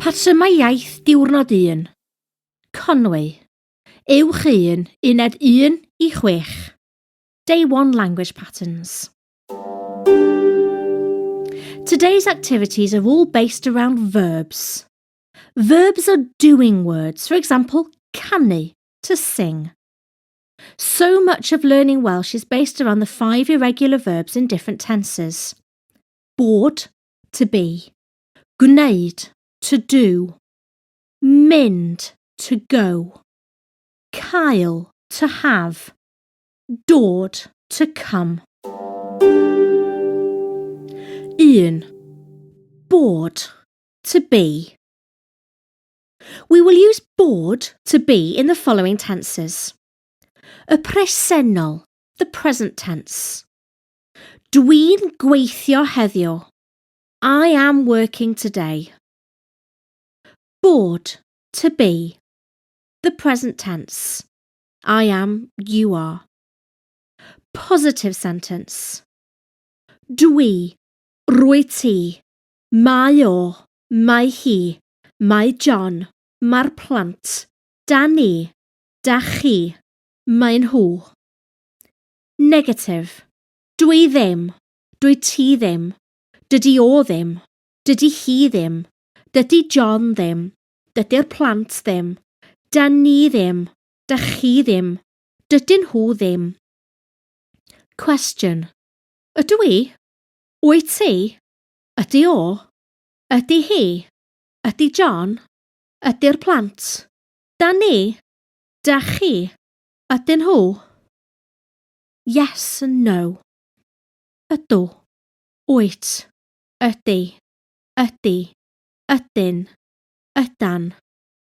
Patrymau iaith diwrnod 1. Conwy. Uwch 1, uned 1 i 6. Day 1 language patterns. Today's activities are all based around verbs. Verbs are doing words, for example, canu, to sing. So much of learning Welsh is based around the five irregular verbs in different tenses. Bod, to be. Gwneud, to do. Mynd, to go. Cael, to have. Dod, to come. 1. Bod, to be. We will use bod to be in the following tenses. Y presennol, the present tense. Dwi'n gweithio heddiw. I am working today. Bod, to be. The present tense. I am, you are. Positive sentence. Dwi, rwyt ti, mae o, mae hi, mae John, mae'r plant, da ni, da chi, maen nhw. Negative. Dwi ddim, dwyt ti ddim, dydy o ddim, dydy hi ddim, dydy John ddim, dydy'r plant ddim, da ni ddim, da chi ddim, dydyn nhw ddim. Question. Ydw i? Wyt ti? Ydy o? Ydy hi? Ydy John? Ydy'r plant? Da ni? Da chi? Ydyn nhw? Yes and no. Ydw. Wyt. Ydy. Ydy. Ydyn. Ydan.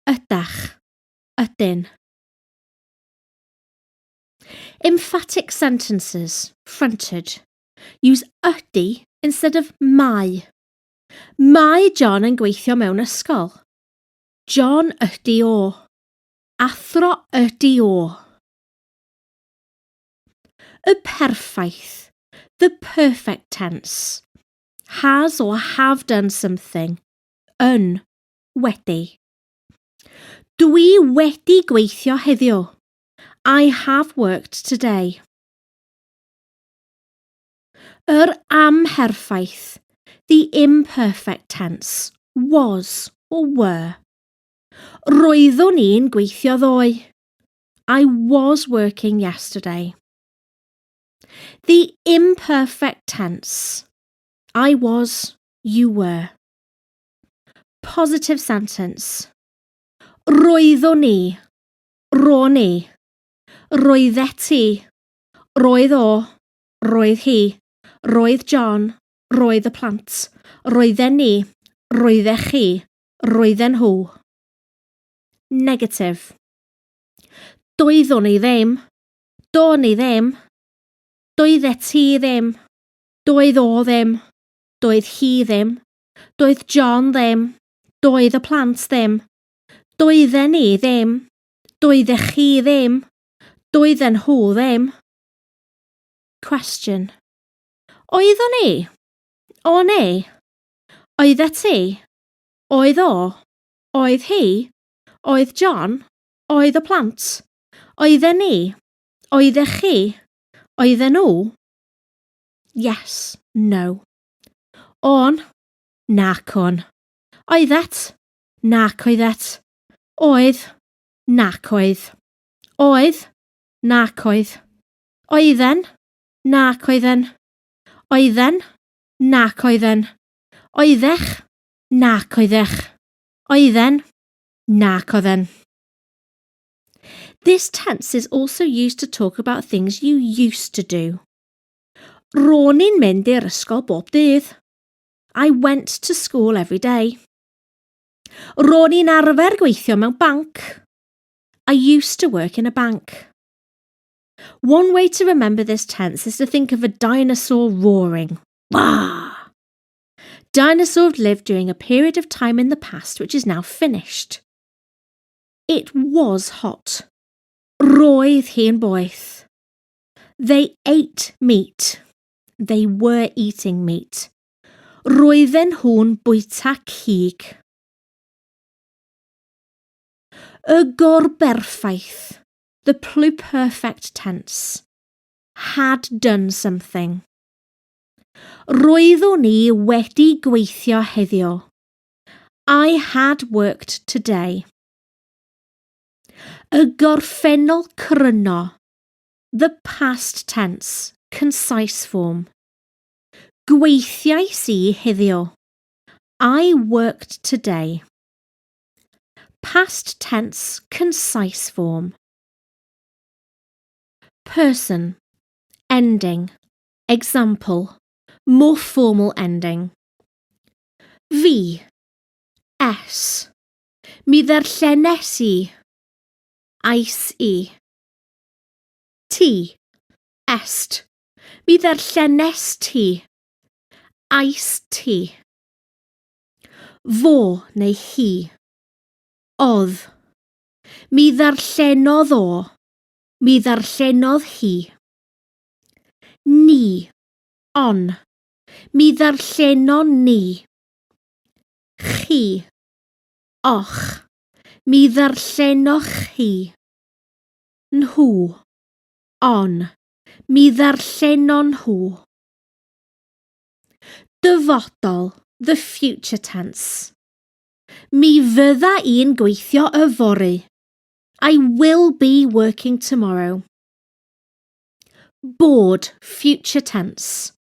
Ydach. Ydyn. Emphatic sentences, fronted. Use ydy instead of mae. Mae John yn gweithio mewn ysgol. John ydy o. Athro ydy o. Y perffaith. The perfect tense. Has or have done something. Yn. Wedi. Dwi wedi gweithio heddiw. I have worked today. Yr amherffaith, the imperfect tense, was or were. Roeddwn i'n gweithio ddoe. I was working yesterday. The imperfect tense. I was, you were. Positive sentence. Roeddwn i. Ro'n i. Roeddet ti. Roedd o. Roedd hi. Roedd John. Roedd y plant. Roedden ni. Roeddech chi. Roedden nhw. Negative. Doeddwn i ddim. Do'n i ddim. Doeddet ti ddim. Doedd o ddim. Doedd hi ddim. Doedd John ddim. Doedd y plant ddim. Doedden ni ddim. Doeddech chi ddim. Doedden nhw ddim. Question. Oeddwn i? O'n i? Oeddet ti? Oedd o? Oedd hi? Oedd John? Oedd y plant? Oedden ni? Oeddech chi? Oedden nhw? Yes. No. O'n. Nac o'n. Oeddet. Nac oeddet. Oedd. Nac oedd. Oedd. Nac oedd. Oedden. Nac oedden. Oedden. Nac oedden. Oeddech. Nac oeddech. Oedden. Nac oedden. This tense is also used to talk about things you used to do. Ro'n i'n mynd i'r ysgol bob dydd. I went to school every day. Ro'n i'n arfer gweithio mewn banc. I used to work in a bank. One way to remember this tense is to think of a dinosaur roaring. Wah! Dinosaurs lived during a period of time in the past which is now finished. It was hot. Roedd hi'n boeth. They ate meat. They were eating meat. Roedden nhw'n bwyta cig. Y gorberffaith, the pluperfect tense. Had done something. Roeddwn i wedi gweithio heddiw. I had worked today. Y gorffennol cryno, the past tense, concise form. Gweithiais i heddiw. I worked today. Past tense, concise form. Person, ending, example, more formal ending. Fi, es. Mi ddarllenes i. Ais i. Ti, est. Mi ddarllenes ti. Ais ti. Fo neu hi. Odd. Mi ddarllenodd o. Mi ddarllenodd hi. Ni. On. Mi ddarllenon ni. Chi. Och. Mi ddarllenoch chi. Nhw. On. Mi ddarllenon nhw. Dyfodol, the future tense. Mi fydda i'n gweithio yfory. I will be working tomorrow. Bod, future tense.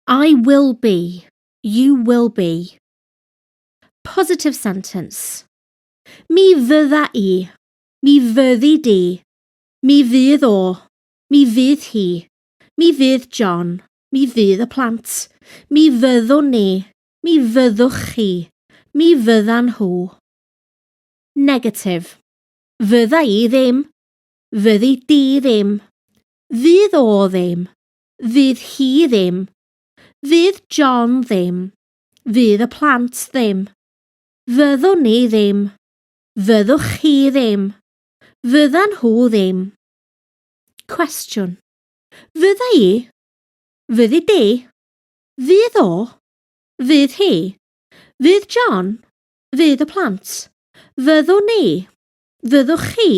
I will be. You will be. Positive sentence. Mi fydda i. Mi fyddi di. Mi fydd o. Mi fydd hi. Mi fydd John. Mi fydd y plant. Mi fyddwn ni. Mi fyddwch chi. Mi fyddan nhw. Negative. Fydda i ddim. Fyddi di ddim. Fydd o ddim. Fydd hi ddim. Fydd John ddim. Fydd y plant ddim. Fyddwn ni ddim. Fyddwch chi ddim. Fyddan nhw ddim. Cwestiwn. Fydda i? Fyddi di? Fydd o? Fydd hi? Fydd John? Fydd y plant? Fyddwn ni? Fyddwch chi?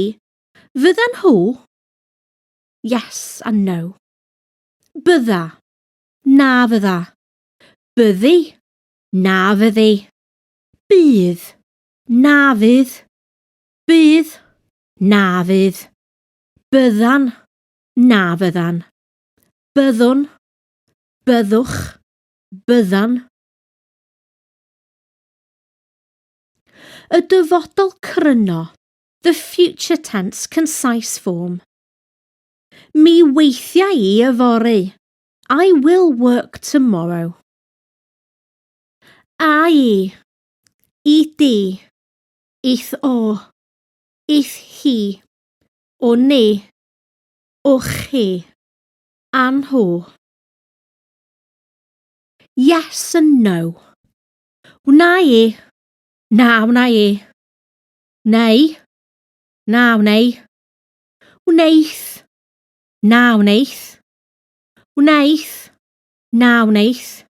Fyddan nhw? Yes and no. Bydda. Na fydda. Byddi. Na fyddi. Bydd. Na fydd. Bydd. Na fydd. Byddan. Na fyddan. Byddwn. Byddwch. Byddan. Y dyfodol cryno, the future tense concise form. Mi weithia i yfory. I will work tomorrow. A i. I di. Ith o. Ith hi. O ni. O chi. A nhw. Yes and no. Wna i. Na wna i. Neu. Na wnei. Wneith. Na wneith. Wneith. Na wneith.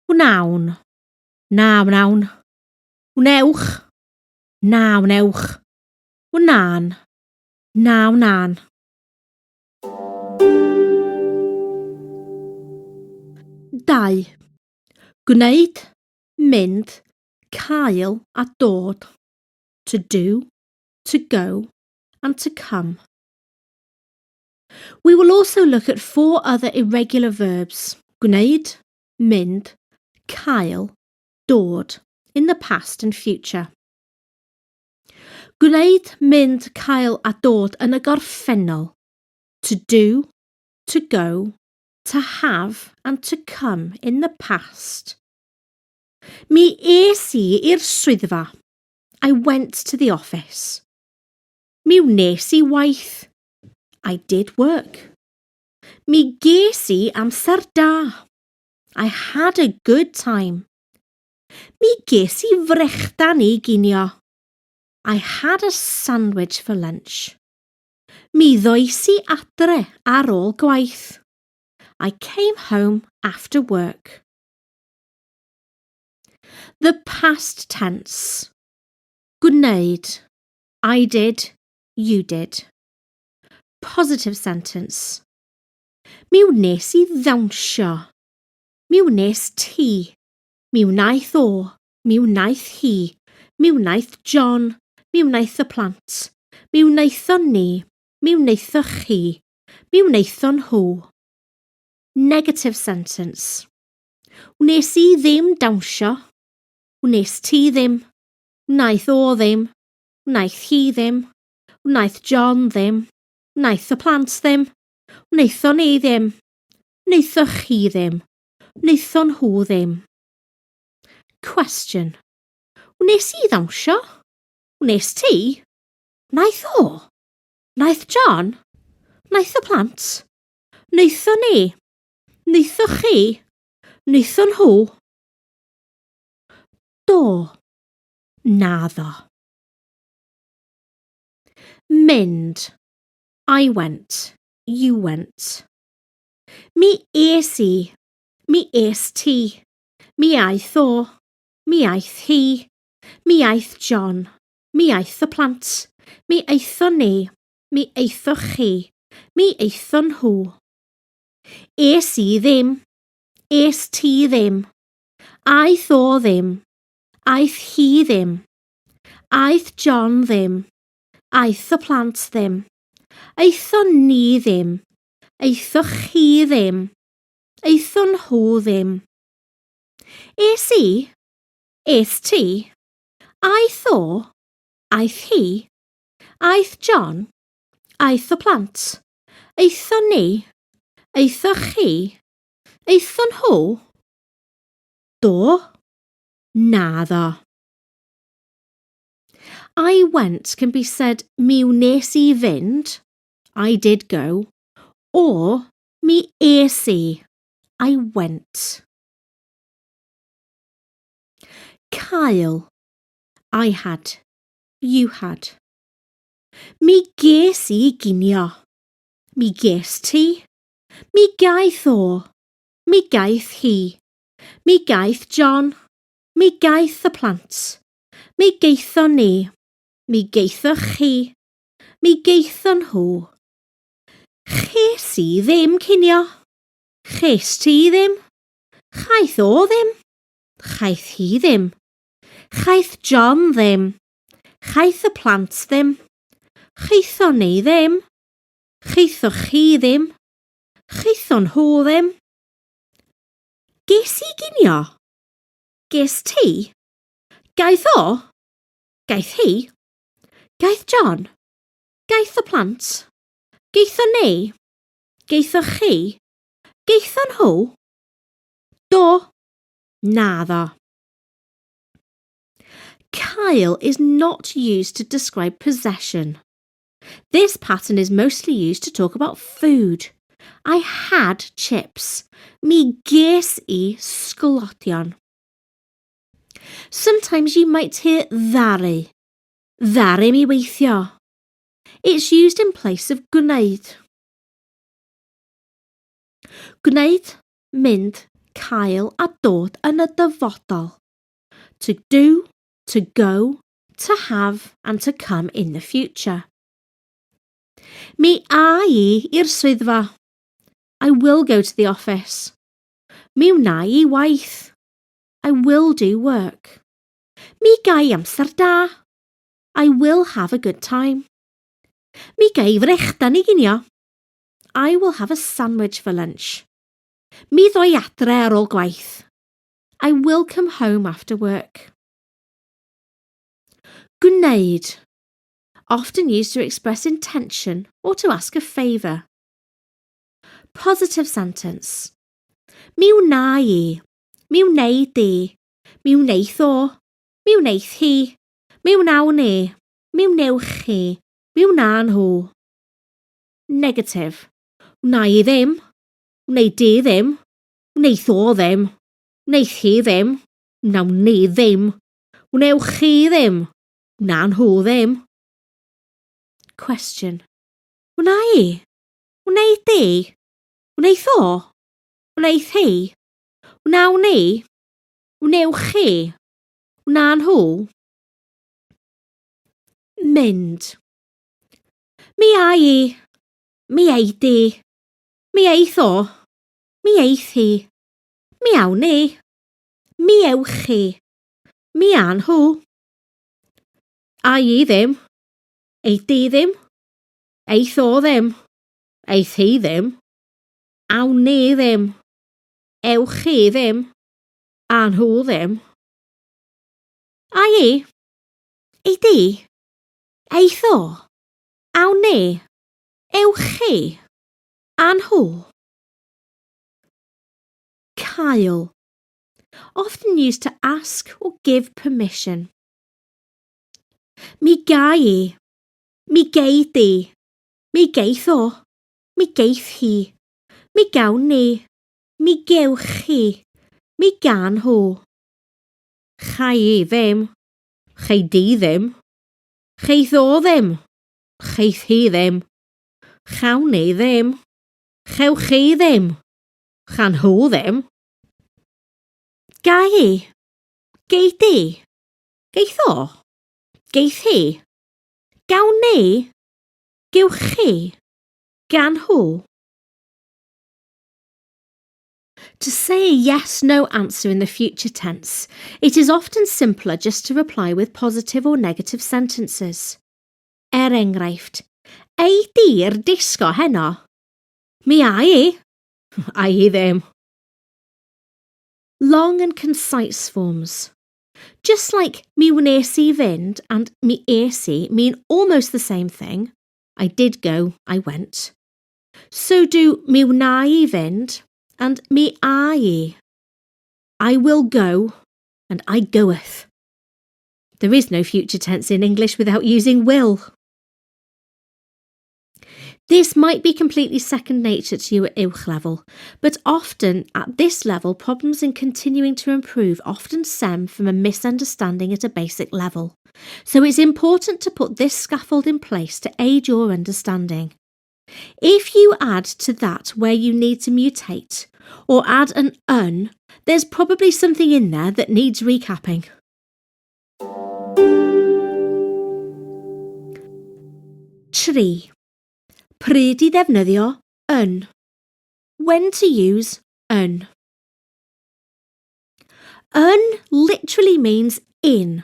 Wnawn. Na wnawn. Wnewch. Na wnewch. Wnân. Na wnân. Dau. Gwneud, mynd, cael a dod. To do, to go and to come. We will also look at four other irregular verbs, gwneud, mynd, cael, dod, in the past and future. Gwneud, mynd, cael a dod yn y gorffennol. To do, to go, to have and to come in the past. Mi es i i'r swyddfa. I went to the office. Mi wnes i waith. I did work. Mi ges i amser da. I had a good time. Mi ges i frechdan i ginio. I had a sandwich for lunch. Mi ddois i adre ar ôl gwaith. I came home after work. The past tense. Gwneud. I did, you did. Positive sentence. Mi wnes i ddawnsio. Mi wnes ti. Mi wnaeth o. Mi wnaeth hi. Mi wnaeth John. Mi wnaeth y plant. Mi wnaethon ni. Mi wnaethoch chi. Mi wnaethon nhw. Negative sentence. Wnes i ddim dawnsio. Wnes ti ddim. Wnaeth o ddim. Wnaeth hi ddim. Wnaeth John ddim. Wnaeth y plant ddim. Wnaethon ni ddim. Wnaethoch chi ddim. Wnaethon nhw ddim. Question. Wnes i ddawnsio? Wnes ti? Wnaeth o? Wnaeth John? Wnaeth y plant? Wnaethon ni? Wnaethoch chi? Wnaethon nhw? Do. Naddo. Mynd. I went. You went. Mi es i. Mi es ti. Mi aeth o. Mi aeth hi. Mi aeth John. Mi aeth y plant. Mi aethon ni. Mi aethoch chi. Mi aethon nhw. Es i ddim. Es ti ddim. Aeth o ddim. Aeth hi ddim. Aeth John ddim. Aeth y plant ddim. Aethon ni ddim. Aethoch chi ddim. Aethon nhw ddim. Es i? Es ti? Aeth o? Aeth hi? Aeth John? Aeth y plant? Aethon ni? Aethoch chi? Aethon nhw? Do? Naddo. I went can be said mi wnes i fynd, I did go, or mi es i, I went. Cael, I had, you had. Mi ges i ginio. Mi ges ti. Mi gaeth o. Mi gaeth hi. Mi gaeth John. Mi gaeth y plant. Mi gaethon ni. Mi gaethoch chi. Mi gaethon nhw. Ches i ddim cinio. Ches ti ddim. Chaeth o ddim. Chaeth hi ddim. Chaeth John ddim. Chaeth y plant ddim. Chaethon ni ddim. Chaethoch chi ddim. Chaethon nhw ddim. Ges i ginio? Ges ti? Gaeth o? Gaeth hi? Gaeth John? Gaeth y plant? Gaethon ni? Gaethoch chi? Gaethon nhw? Do. Naddo. Cael is not used to describe possession. This pattern is mostly used to talk about food. I had chips. Mi ges i sglodion. Sometimes you might hear ddaru. Ddaru mi weithio. It's used in place of gwneud. Gwneud, mynd, cael a dod yn y dyfodol. To do, to go, to have and to come in the future. Mi a i i'r swyddfa. I will go to the office. Mi wna i waith. I will do work. Mi ga i amser da. I will have a good time. Mi ga i frechdan i ginio. I will have a sandwich for lunch. Mi ddo i adre ar ôl gwaith. I will come home after work. Gwneud. Often used to express intention or to ask a favour. Positive sentence. Mi wna i. Mi wnei di. Mi wneith o. Mi wneith hi. Mi wnawn ni. Mi wnewch chi. Mi wna nhw. Negatif. Wna i ddim. Wnei di ddim. Wneith o ddim. Wneith hi ddim. Wnawn ni ddim. Wnewch chi ddim. Wna nhw ddim. Question. Wna i? Wnei di? Wneith o? Wneith hi? Wnawn ni? Wnewch chi? Wna nhw? Mynd. Mi a i. Mi ei di. Mi eith o. Mi eith hi. Mi awn ni. Mi ewch chi. Mi a nhw. A i ddim. Ei di ddim. Eith o ddim. Eith hi ddim. Awn ni ddim. Ewch chi ddim. A nhw ddim. A i? Ei di? Eith o? Awn ni? Ewch chi? A nhw? Cael. Often used to ask or give permission. Mi ga i. Mi gei di. Mi geith o. Mi geith hi. Mi gawn ni. Mi gewch chi. Mi gan nhw. Cha i ddim. Chei di ddim. Cheith o ddim. Cheith hi ddim. Chawn ni ddim. Chewch chi ddim. Chan nhw ddim. Ga i. Gei di. Geith o. Geith hi. Gawn ni. Gewch chi. Gan nhw. To say a yes no answer in the future tense, it is often simpler just to reply with positive or negative sentences. Er enghraifft, ei di i'r disgo heno? Mi a i. A i ddim. Long and concise forms. Just like mi wnes i fynd and mi es i mean almost the same thing. I did go, I went. So do mi wna i fynd and mi a i. I will go and I goeth. There is no future tense in English without using will. This might be completely second nature to you at uwch level, but often at this level, problems in continuing to improve often stem from a misunderstanding at a basic level. So it's important to put this scaffold in place to aid your understanding. If you add to that where you need to mutate or add an yn, there's probably something in there that needs recapping. Tri. Pryd i ddefnyddio yn. When to use yn. Yn literally means in.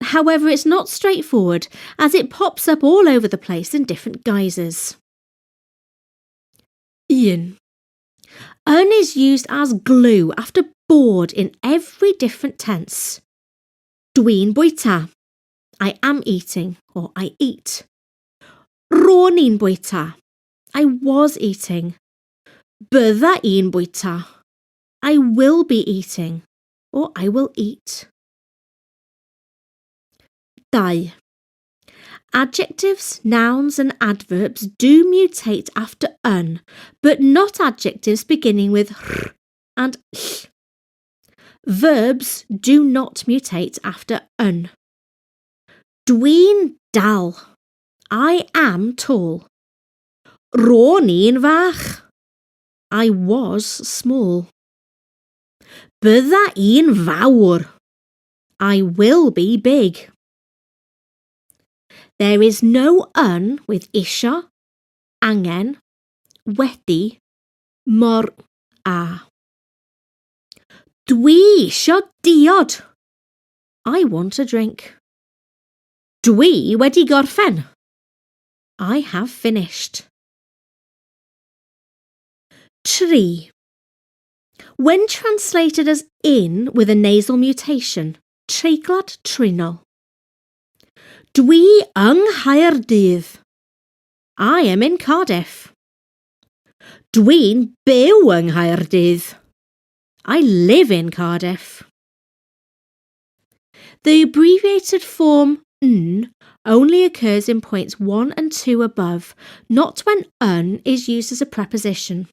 However, it's not straightforward as it pops up all over the place in different guises. Un. Yn is used as glue after bod in every different tense. Dwi'n bwyta. I am eating or I eat. Ro'n i'n bwyta. I was eating. Bydda i'n bwyta. I will be eating or I will eat. Dau. Adjectives, nouns and adverbs do mutate after yn, but not adjectives beginning with r and ll. Verbs do not mutate after yn. Dwi'n dal. I am tall. Ro'n i'n fach. I was small. Bydda i'n fawr. I will be big. There is no yn with isio, angen, wedi, mor a. Dwi isio diod. I want a drink. Dwi wedi gorffen. I have finished. Tri. When translated as in with a nasal mutation, treiglad trwynol. Dwi yng Nghaerdydd. I am in Cardiff. Dwi'n byw yng Nghaerdydd. I live in Cardiff. The abbreviated form N only occurs in points 1 and 2 above, not when yn is used as a preposition.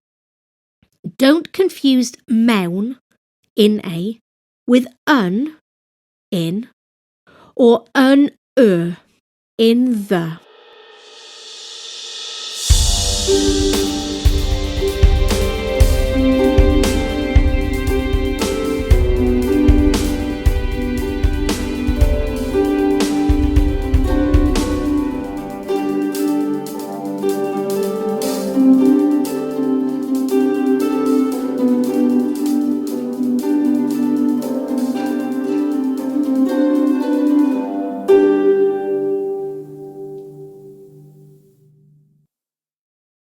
Don't confuse mewn, in a, with yn, in, or yn y, in the.